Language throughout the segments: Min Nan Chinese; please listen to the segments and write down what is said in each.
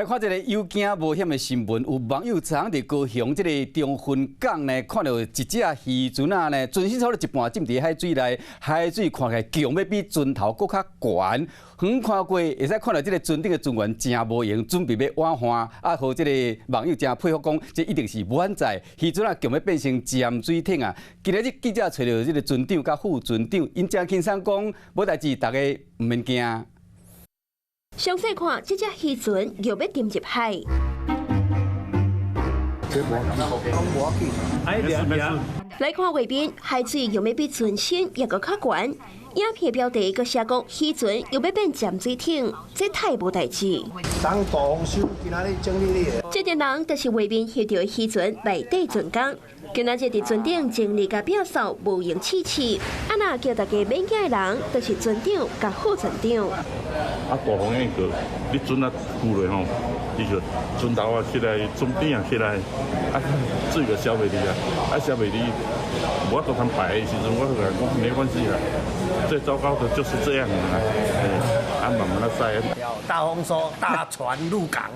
來看這个有驚無險的新聞，有網友昨昏佇高雄這个中分港呢，看著一隻漁船仔呢，船身差不多一半浸佇海水內，海水看起來強欲比船頭閣較懸。遠看過會使看著這个船頂的船員誠無閒，準備欲倚岸，啊，予這个網友誠佩服講，這一定是滿載漁船仔強欲變成潛水艇啊！今仔日記者揣著這个船長佮副船長，𪜶誠輕鬆講，無代誌，大家毋免驚。詳細看，這隻漁船欲欲沉入海。這無來看畫面，海水欲欲比船身猶閣較懸。影片標題閣寫講，漁船欲欲變潛水艇，這太無代誌。當大豐收，今仔日整理你的。這陣人就是畫面翕著的漁船內底船工，今仔日佇船頂整理佮表掃，無閒試試。啊若叫大家免驚的人，就是船長佮副船長。啊，大風那個，你船仔舊落吼，伊就船頭啊起來，船邊啊起來，啊水就消袂離啊，啊消袂離，無法度通排的時陣，我就共講沒關係啦。最糟糕的就是這樣啦，啊慢慢仔駛。大豐收，大船入港。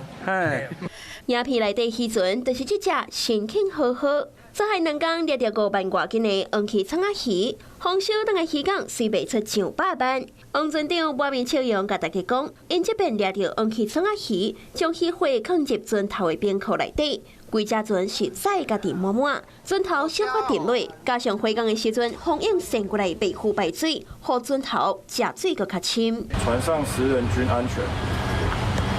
影片內底漁船就是這隻神慶呵呵，出海2工掠著5萬外斤的黃鰭創仔魚，豐收轉來漁港隨賣出上百萬。王船長滿面笑容，共大家講，𪜶這擺掠著黃鰭創仔魚，將魚貨囥入船頭的冰庫內底，規隻船實在共沉滿滿，船頭小可沉落，加上回港的時陣風湧扇過來袂赴排水，予船頭食水閣較深。船上10人均安全。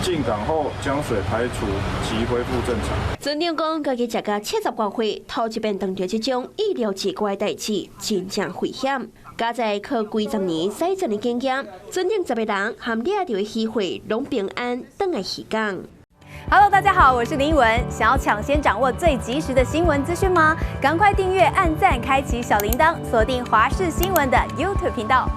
進港後將水排除及恢復正常。船長講，家己食甲70外歲，頭一遍碰著這種意料之外代誌，真正危險。加在靠幾十年駛船的經驗，船頂10個人含掠著的魚貨攏平安轉來漁港。 Hello，大家好，我是林文。想要搶先掌握最及時的新聞資訊嗎？趕快訂閱、按讚、開啟小鈴鐺，鎖定華視新聞的 YouTube 頻道。